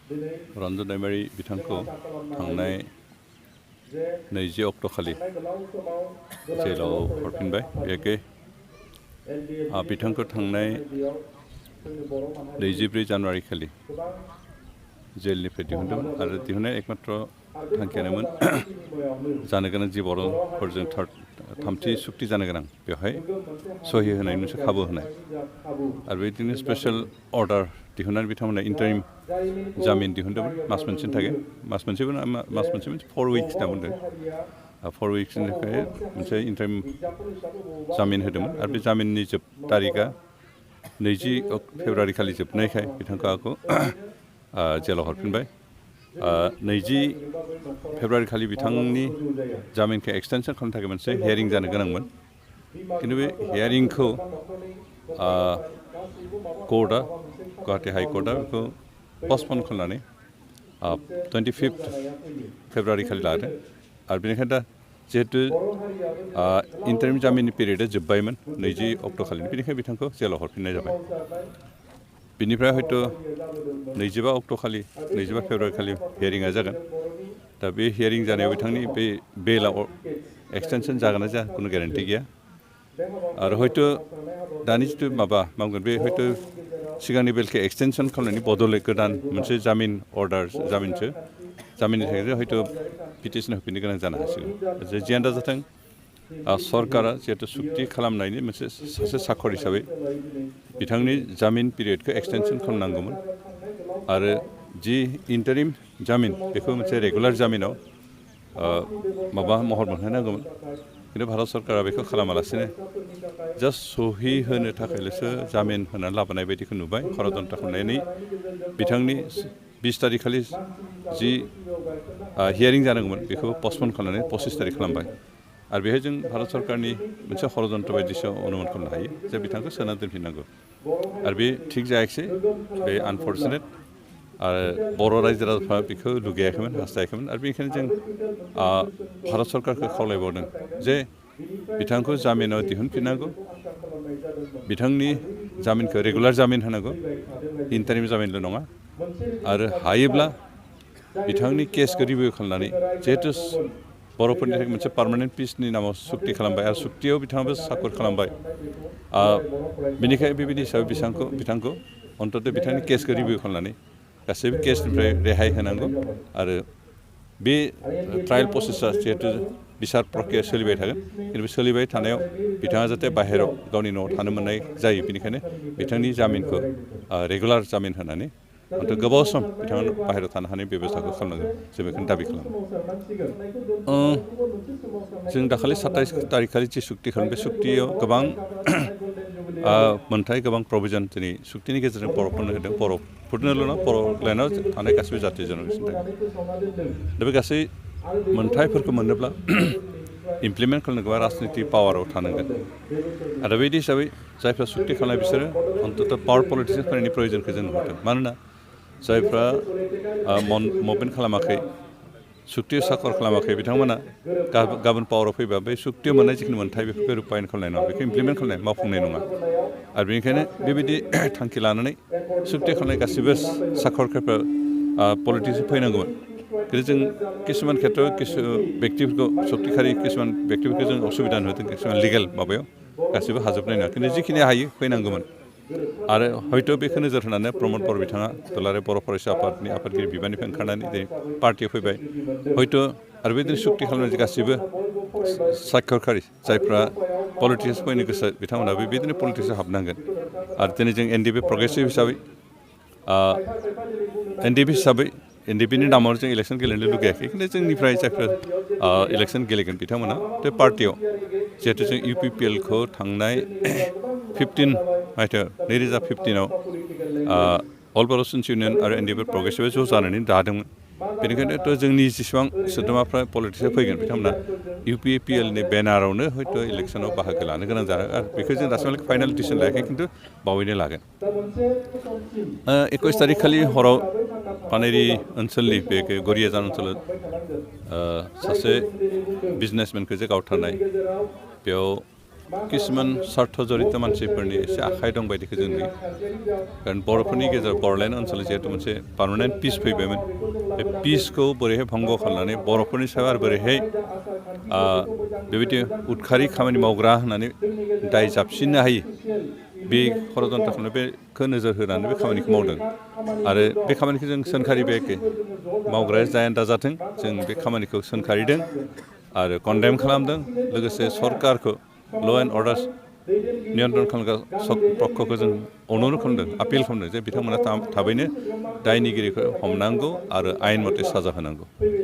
रन्जन दैमारि बिथांखौ थांनाय 20 अक्ट' खालि जेलाव हरफिनबाय बेखै बिथांखौ थांनाय 24 जानुवारि खालि जेलनिफ्राय दिहुनदोंमोन आरो दिहुननाय एकमात्र थांखियानोमोन जानो गोनां जि बर'फोरजों थामथि सुक्ति जानो गोनां बेवहाय सहि होनायनि मोनसे खाबु होनाय आरो बेबायदिनो स्पेशेल अर्डार दिहुननानै बिथांमोना इन्टारिम जामिन दिहुनदोंमोन मास मोनसेनि थाखाय मास मोनसे 4 उइक्स होनना बुंदों 4 उइक्सनिफ्राय मोनसे इन्टारिम जामिन होदोंमोन आरो बे जामिननि तारिखआ 20 फेब्रुवारि खालि जोबनायखाय बिथांखौ जेलाव हरफिनबाय 20 फेब्रुवारि खालि बिथांनि जामिनखौ एक्सटेनसन खालामनो थाखाय मोनसे हियारिं जानो गोनांमोन खिन्थु बे हियारिंखौ कोर्टआ गुवाहाटी हाइकर्टआ बेखौ पस्टपन खालामनानै 25 फेब्रुवारि खालि लादों आरो बेनिखायनो दा जिहेतु इन्टारिम जामिननि पिरियडआ जोब्बायमोन 20 अक्ट' खालिनि बेनिखायनो बिथांखौ जेलाव हरफिननाय जाबाय बिनिफ्राय हयथ' 25 अक्ट' खालि 25 फेब्रुवारि खालि हियारिंआ जागोन दा बे हियारिं जानायाव बिथांनि बे बेला एक्सटेनसन जागोन ना जाया खुनु ग्यारेन्टि गैया आरो हयथ' दानि जिथु मावगोन बे हयथ' सिगांनि बेलखौ एक्सटेनसन खालामनायनि बदलै गोदान मोनसे जामिन अर्डार जामिननि थाखाय हयथ' पिटिसन होफिननो गोनां जानो हासिगोन जियानो जाथों सरकारा जिहेतु सुक्ति खालामनायनि मोनसे सासे साखर हिसाबै बिथांनि जामिन पिरियडखौ एक्सटेनसन खालामनांगौमोन आरो जि इन्टारिम जामिन बेखौ मोनसे रेगुलार जामिनाव महर मोनहोनांगौमोन खिन्थु भारत सरकारा बेखौ खालामालासिनो जास्ट सहि होनो थाखायल'सो जामिन होनानै लाबोनाय बायदिखौ नुबाय खरदन्था खालामनानै बिथांनि 20 तारिख खालि जि हियारिं जानांगौमोन बेखौ पस्टपन खालामनानै 25 तारिख खालामबाय आरो बेहाय जों भारत सरकारनि मोनसे षड़यन्त्र बायदिसो अनुमान खालामनो हायो जे बिथांखौ सोना दोनफिननांगौ आरो बे थिग जायाखिसै बे आनफर्चुनेट आरो बर' रायजो राजाफ्रा बेखौ लुगैयाखैमोन हास्थायाखैमोन आरो बेनिखायनो जों भारत सरकारखौ खावलायबावदों जे बिथांखौ जामिनाव दिहुनफिननांगौ बिथांनि जामिनखौ रेगुलार जामिन होनांगौ इन्टारिम जामिनल' नङा आरो हायोब्ला बिथांनि केसखौ रिभिउ खालामनानै जिहेतु बर'फोरनि थाखाय मोनसे पार्मानेन्ट पिसनि नामाव सुक्ति खालामबाय आरो सुक्तियाव बिथाङाबो साखर खालामबाय बेनिखायनो बेबायदि हिसाबै बिथांखौ अन्ततः बिथांनि केसखौ रिभिउ खालामनानै गासैबो केसनिफ्राय रेहाय होनांगौ आरो बे ट्रायल प्रसेसा जिहेतु बिसार प्रक्रिया सोलिबाय थागोन खिन्थु बे सोलिबाय थानायाव बिथाङा जाहाथे बाहेरायाव गावनि न'आव थानो मोननाय जायो बेनिखायनो बिथांनि जामिनखौ रेगुलार जामिन होनानै गोबाव सम बिथाङा बाहेरायाव थानो हानाय बेब'स्थाखौ खालामनांगोन जों बेखौनो दाबि खालामो जों दाखालि 27 तारिख खालि जि सुक्ति खालामो बे सुक्तियाव गोबां मोनथाय गोबां प्रभिजन दिनै सुक्तिनि गेजेरजों बर'फोरनो होदों बर'फोरनोल' नङा बर'लेण्डआव थानाय गासैबो जाथि जन'गोष्ठीनि थाखाय दा बे गासै मोनथायफोरखौ मोनोब्ला इमप्लिमेन्ट खालामनोबा राजनितिक पावाराव थानांगोन आरो बेबायदि हिसाबै जायफ्रा सुक्ति खालामनाय बिसोरो अन्ततः पावार पलिटिक्स फैनायनि प्रयजनखौ जों नुहरदों मानोना जायफ्रा मुभमेन्ट खालामाखै सुक्तियाव साखर खालामाखै बिथांमोना गाबोन पावाराव फैबा बे सुक्तियाव मोननाय जिखिनि मोनथाय बेफोरखौ रुपायन खालामनाय नङा बेखौ इमप्लिमेन्ट खालामनाय मावफुंनाय नङा आरो बेनिखायनो बेबायदि थांखि लानानै सुक्ति खालामनाय गासैबो साखरफोरा पलिटिक्सआव फैनांगौमोन खिन्थु जों किसुमान खेथ्रआव बेक्तिफोरखौ सक्तिखारि किसुमान बेक्तिफोरखौ जों असुबिदा नुदों किसुमान लिगेल माबायाव गासैबो हाजोबनाय नङा खिन्थु जिखिनि हायो फैनांगौमोन आरो हयथ' बेखौ नोजोर होनानै प्रमद बर' बिथाङा दुलाराय बर' फरायसा आफादनि आफादगिरि बिबाननिफ्राय ओंखारनानै दिनै पार्टियाव फैबाय हयथ' आरो बेदिनो सुक्ति खालामनाय गासैबो साखरखारि जायफ्रा पलिटिक्स फैनो गोसो बिथांमोनाबो बेबायदिनो पलिटिक्सआव हाबनांगोन आरो दिनै जों एनडिपि प्रग्रेसिभ हिसाबै एनडिपिनि नामाव जों इलेक्सन गेलेनो लुगैयाखै खिन्थु जोंनिफ्राय जायफोर इलेक्सन गेलेगोन बिथांमोना बे पार्टियाव जिहेतु जों इउपिपिएलखौ थांनाय 15 मायथाइयाव 2015आव अल बर' स्टुडेन्टस इउनियन आरो एनडिपि प्रग्रेसिभआ ज' जानानै दादोंमोन बेनिखायनोथ' जोंनि जेसेबां सोद्रोमाफ्रा पलिटिक्सआव फैगोन बिथांमोना इउपिपिएलनि बेनारावनो हयथ' इलेक्सनाव बाहागो लानो गोनां जागोन आरो बेखौ जों दासिमहालागै फाइनाल डिसिसन लायाखै खिन्थु बावैनो लागोन 21 तारिख खालि हराव पानेरि ओनसोलनि बे गरियाजान ओनसोलाव सासे बिजनेसमेनखौ जे गावथारनाय बेयाव किसुमान स्वार्थ जड़ित मानसिफोरनि एसे आखाइ दं बायदिखौ जों नुयो कारण बर'फोरनि गेजेराव बर'लेण्ड ओनसोलाव जिहेतु मोनसे पार्मानेन्ट पिस फैबायमोन बे पिसखौ बोरैहाय भंग खालामनानै बर'फोरनि सायाव आरो बोरैहाय बेबायदि उदखारि खामानि मावग्रा होननानै दाय जाबसिननो हायो बे षड़यन्त्र खालामनाय बेखौ नोजोर होनानै बे खामानिखौ मावदों आरो बे खामानिखौ जों सोंखारिबायाखै मावग्राया जायानो दाजाथों जों बे खामानिखौ सोंखारिदों आरो कन्डेम खालामदों लोगोसे सरकारखौ ल' एन्ड अर्डार नियन्त्रण खालामग्रा पक्षखौ जों अनुर'ध खालामदों आपिल खालामदों जे बिथांमोना थाबैनो दायनिगिरिखौ हमनांगौ आरो आयेन मथे साजा होनांगौ